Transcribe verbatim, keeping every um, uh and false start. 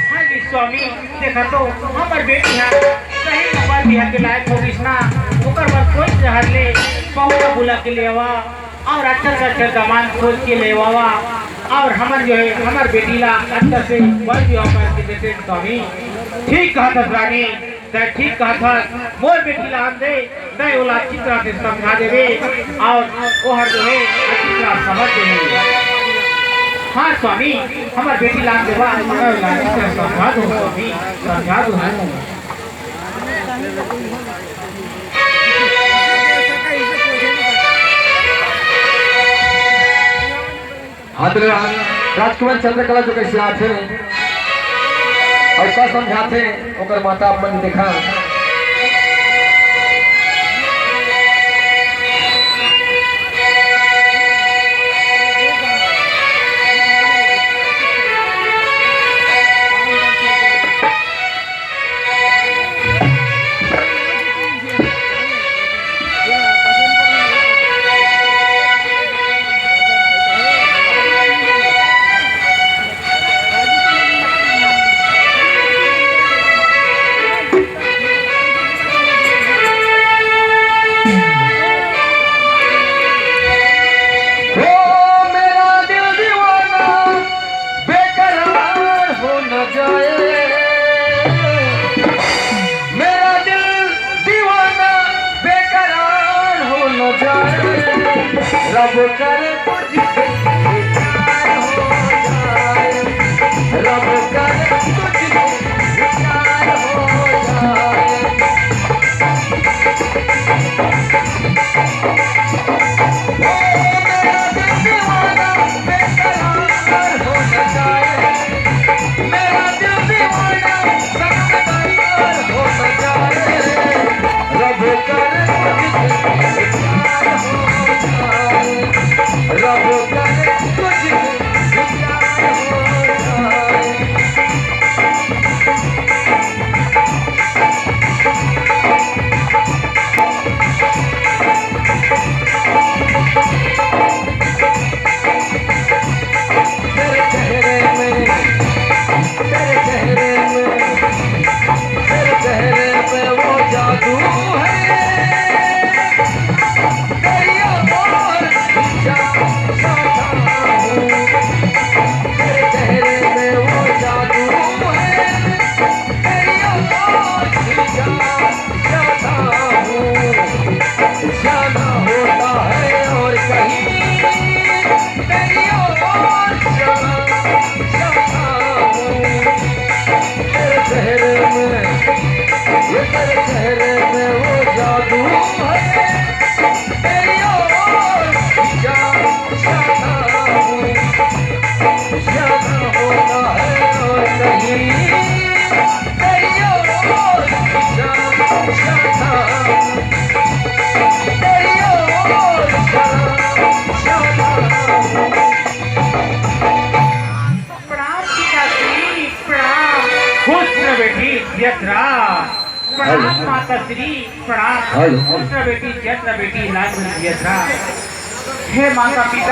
हाँ जी स्वामी, देखा तो हमर बेटी ह सही में बर बिहा के लायक हो गिस ना, ओकर बर कोई शहर ले पहुना बुला के ले आवा और अच्छा से अच्छा दामाद खोज के ले आवा और हमर जो है हमर बेटी ला अच्छा से बर बिहा करके देते स्वामी। ठीक कहत हस रानी, तैं ठीक कहत हस, मोर बेटी ला आन दे, मैं ओला अच्छी तरह से समझा देबे और ओहर जो है अच्छी तरह समझ लेही। हाँ स्वामी, हमर बेटी ला आन देबा, मैं ओला अच्छी तरह समझा दूँ स्वामी, समझा दूँ। हाँ, तो राजकुमार चंद्रकला जो कइसे आथे अउ का समझाथे, ओकर माता आप मन देखा। ओ मेरा दिल दीवाना बेकरार हो न जाए, मेरा दिल दीवाना बेकरार हो न जाए, रब करे तुझसे प्यार हो जाए, रब करे तुझसे प्यार हो जाए। तेरे चेहरे में, तेरे चेहरे में, तेरे चेहरे में वो जादू है। तेरी आवाज़ जादू है। तेरे चेहरे में वो जादू है। तेरी आवाज़ जादू हूँ, जाना होता है और कहीं, तेरी ओर जाना चाहता हूँ। तेरे चेहरे में, ये तेरे चेहरे में वो जादू है, तेरी ओर जाना चाहता हूँ। जाना होता है और कहीं, तेरी ओर जाना चाहता हूँ। प्रणाम पिताश्री, प्रणाम। खुश रह बेटी, जियत रह। प्रणाम हेलो। माताश्री, प्रणाम। हेलो। खुश रह बेटी, जियत रह बेटी, लाल में जियत रह। हे माता पिता,